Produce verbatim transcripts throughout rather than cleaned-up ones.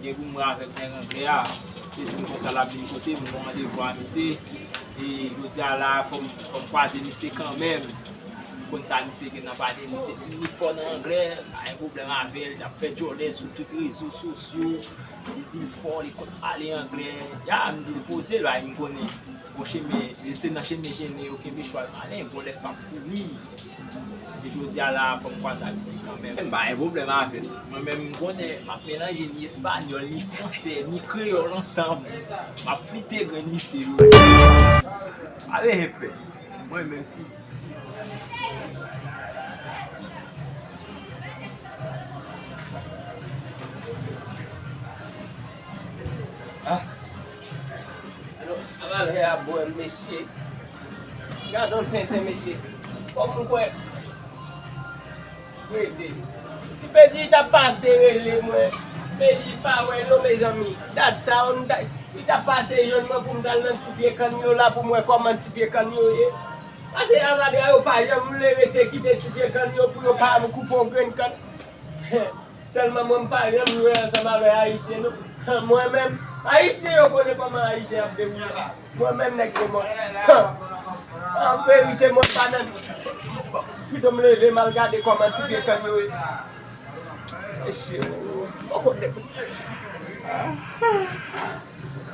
Gen pou m wè avèk nèg anglè a. Se di m konsa l ap vin kote m, m gon randevou a misye. E jodi a la, fò m, fò m kwaze misye kanmenm. M konn sa misye gen nan pale, misye di li fò nan anglè, pa gen pwoblèm avè l, l ap fè djòlè sou tout rezo sosyo. Li di l fò, li konn pale anglè. Ya, m di l poze l, bay, m konnen. Bon chemen, se nan chemen jennen yo kenbe chwal malen, vòlè k ap kouri. E jodi a la, fò m kwaze ak misye kanmenm. M pa gen pwoblèm avè l. Mwen menm, m konnen m ap melanje ni espanyòl, ni fransè, ni kreyòl ansanm. M ap flite grenn misye jodi a. Pa bezwen pè. Mwen menm, si Ah. Alo, avalè a bwè, mesye. Gad yon tenten, mesye. Kòm ou kwè. Rete. Si Pedi t ap pase rele mwen, si Pedi pa wè non, mezanmi. Dat sa, on ta, li t ap pase jwenn mwen pou m t al nan ti pye kann yo la pou m wè kòman ti pye kann yo ye. Pase avadra yo pa janm vle rete kite ti pye kann yo pou yo pa koupe yon grenn kann. Sèlman mwen m pa janm jwe ansanm avè Ayisyen non. Mwen menm, Ayisyen yo konnen kòman Ayisyen ap debouye. Mwen menm nèg de mò. An verite mwen pa nan. Pito m leve m al gade kòman ti pye kann yo ye. Mesye, m poko nèg.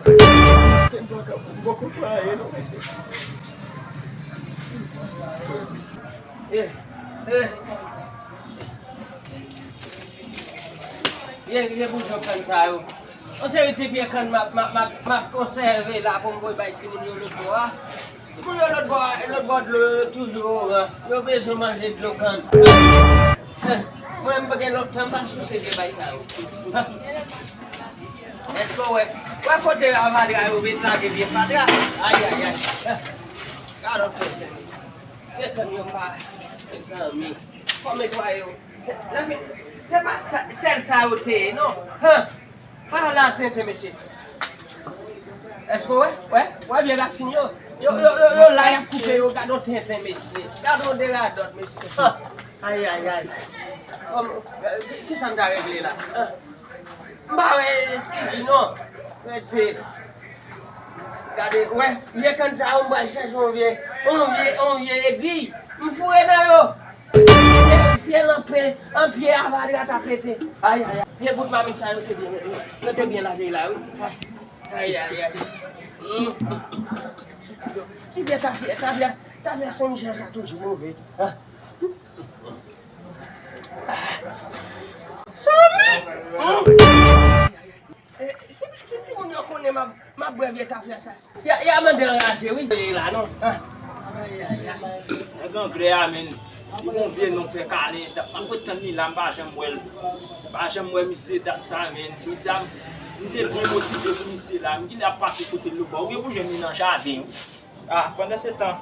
Maten m poko, m poko pran anyen non, mesye. Yeah. Yeah. Ye, ye boujò kann sa yo. Yon seri ti pye kann m ap, m ap, m ap, m ap konsève la pou m voye bay timoun yo lòt bò a. Timoun yo lòt bò a, lòt bò dlo yo toujou oran. Yo bezwen manje dlo kann. Mwen, m pa gen lòt tan, m pa souse de bay sa yo. Èske w wè? Wè kote avadra yo vin lage vye fatra? Ayayay. Gad yon pèpè, mesye. Vye kann yo pa, mezanmi. Fò m netwaye yo. Se, se pa sa, sèl sa yo te ye, non. Han! Pa la tenten, mesye. Èske w wè? Wè? Wè vye rasin yo? Yo, yo, yo, yo la, y ap koupe yo. Gad yon tenten, mesye. Gad yon deradòt, mesye. Han! Ayayay. Kòm, ki, kisa m ta regle la? Han! M pa wè Speedy non. Rete. Gade, wè, vye kann sa yo, m pral chèche yon vye, yon vye, yon vye egri. M foure nan yo. Vye, vye lanpe, an pye avadra ta pete. Ayayay. Vye bout mamit sa yo te byen, yo, yo te byen lave la, wi. Ayayay. Mm. Ti vye, ti vye tafya, tafya, tafya Sen Michèl sa toujou move. Ah. Samy! Eh, si, si timoun yo konnen m ap, m ap bwè vye tafya sa. Y a, y a mande anraje, wi. E la, non. Ah. Ay, ay, ay. Nèg anglè a, menn. Li gon vye non, pè Kalen. Dat m ap ret tann li la, m pa janm wè l. M pa janm wè misye dat sa, menn. Jodi a, m, m te byen motive pou misye la. M genlè ap pase kote l lòtbò. Ou gen pou jwenn li nan jaden, wi. Ah, pandansetan,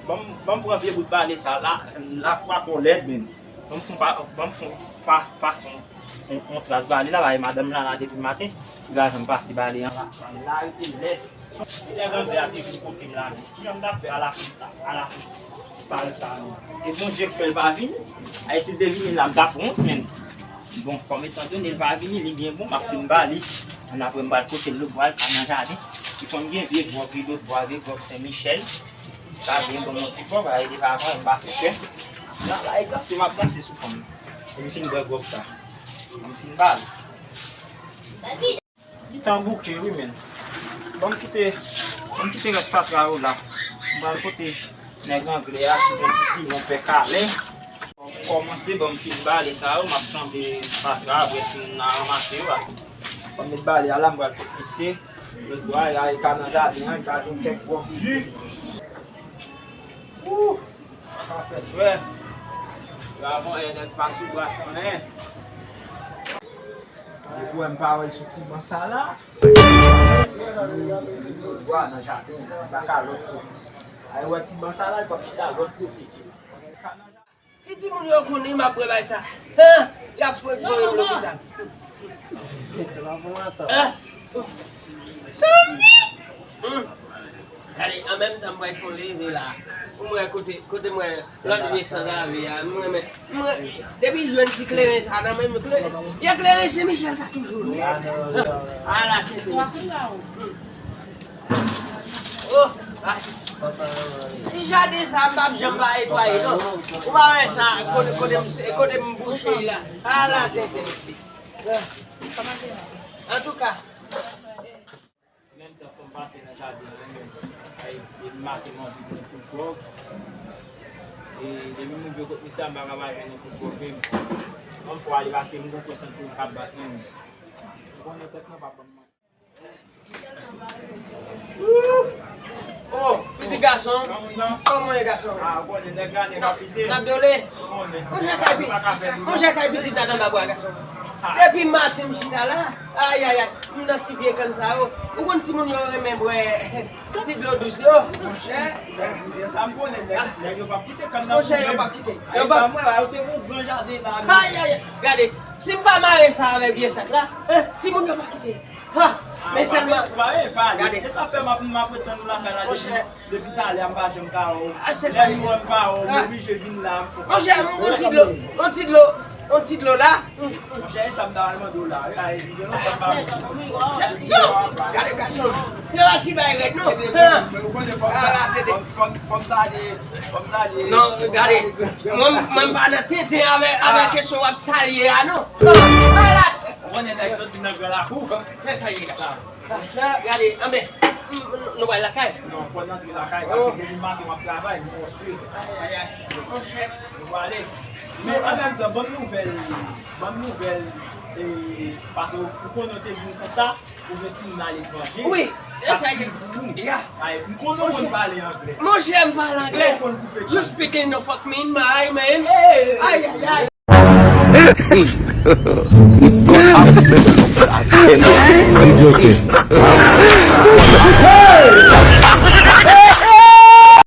ban m, ban m pran vye bout bale sa la, la pa twò lèd, menn. Ban m fon pa, ban m fon pa, pase yon, yon, yon tras bale la, bay madanm la la depi maten, li pa janm pase bale an la, la rete lèd. Si nèg anglè a te vin kote m la, menn, kijan m t ap fè a la fin, a la fin, sal sa, menn? E Bondye k fè l pa vini. Ay, si l te vini la, m t ap wont, menn. Bon, kòm etandone l pa vini, li byen bon, m ap fin ba li. Annapre, m pral pote l lòtbò, al ka nan jaden. Li konn gen vye gwòg li lòtbò, vye gwòg Sen Michèl. Sa byen bon, yon ti gwòg, a, li pa pran, m pa fè kè. La, la, e danse, m ap danse sou fanm. E m fin bwè gwòg sa. E m fin ba li. Li tan bouke, wi, menn. Ban m kite, ban m kite rès fatra yo la. M pral pote nèg anglè a, ki gen ti siwon pè Kalen. Kòmanse ban m fin bale sa yo, m ap sanble fatra, apre timoun nan ranmase yo. Ban m met bale a la, m pral pot misye. Lòtbò a, y a, y ka nan jaden an, y ka jwenn kèk gwòg di. Wouh! Sa pa fè jwè. Yo avan, e nèg pa sou bwa san nen. Depi w wè m pa wè l sou ti ban sa la. Li, li lòtbò a nan jaden an, li pa ka lòt kote. A, w wè ti ban sa la, li p ap chita lòt kote ke. Si timoun yo konnen m ap bwè bay sa, hen, y ap fwenk voye m lopital. Hen. Samy! Hmm. Gade, an menm tan m pral fè yon leve la. Ou wè kote, kote m wè lòt vye sanzave a, m renmen. M renmen. Depi jwenn ti kleren sa nan men m, kleren. Yon kleren Sen Michel sa toujou. Ala tenten. Oh, ah. Ti jaden sa, m p ap janm pa netwaye, non. Ou pa wè sa, kote, kote m, kote m bouche la. Ala tenten. Antouka. Menm tan fò m pase nan jaden an, menm. Ay, depi maten m anvi pran kout gwòg. E depi m rive kot misye a, m pa ka pa jwenn yon kout gwòg menm. Yon fwa li pase, m gon santiman k ap bat menm. Ou konnen tèt mwen pa ban m manti. Oh, pitit gason. Kòman w ye, gason? Ah, ou konnen nèg la, nèg ap pite. N ap dole. Ou konnen. Monchè, kay pi-, monchè, kay pitit la t anba bwa, gason. Depi maten m chita la, ayayay, m nan ti pye kann sa yo. Ou konn timoun yo renmen bwè ti dlo dous yo. Monchè, e sa m konnen, nèg, nèg yo p ap kite kann nan pou menm. Monchè, yo p ap kite. Ay, sa m wè la, yo te gon gran jaden la, men. Ayayay, gade, si m pa mare sa avèk vye sak la, eh, timoun yo p ap kite. Ha! Men sèlman, gade. E sa fè m ap, m ap ret tann ou lakay la depi, depi talè a, m pa janm ka wè w. Ah, se sa. Lè m wè m pa wè w, m oblije vin la, m fè. Monchè, m gon ti dlo, yon ti dlo, yon ti dlo la. Monchè, e sa m ta al mande w la, wi. Ay, gen lontan m pa wè w. Yo! Gade gason. Yo, ti bay rèd, non. Fò m salye, fò m, fò m salye. Non, gade. Mwen, mwen m pa nan tenten avèk, avèk kesyon w ap salye a, non. Ou konnen nèg soti nan gran lakou. Se sa ye la. Gade, anben, nou pral lakay. Non, fò n antre lakay, paske depi maten w ap travay, nou konstwi. Ayayay. Nou prale. Men an menm tan, ban m nouvèl, ban m nouvèl, e, paske ou konnen w te di m konsa, ou gen timoun aletranje. Wi, e sa ye. Ay, m konnen w konn pale anglè. Monchè, m pale anglè. You speaking no fuck me in my man. Ayayay. Ti joke.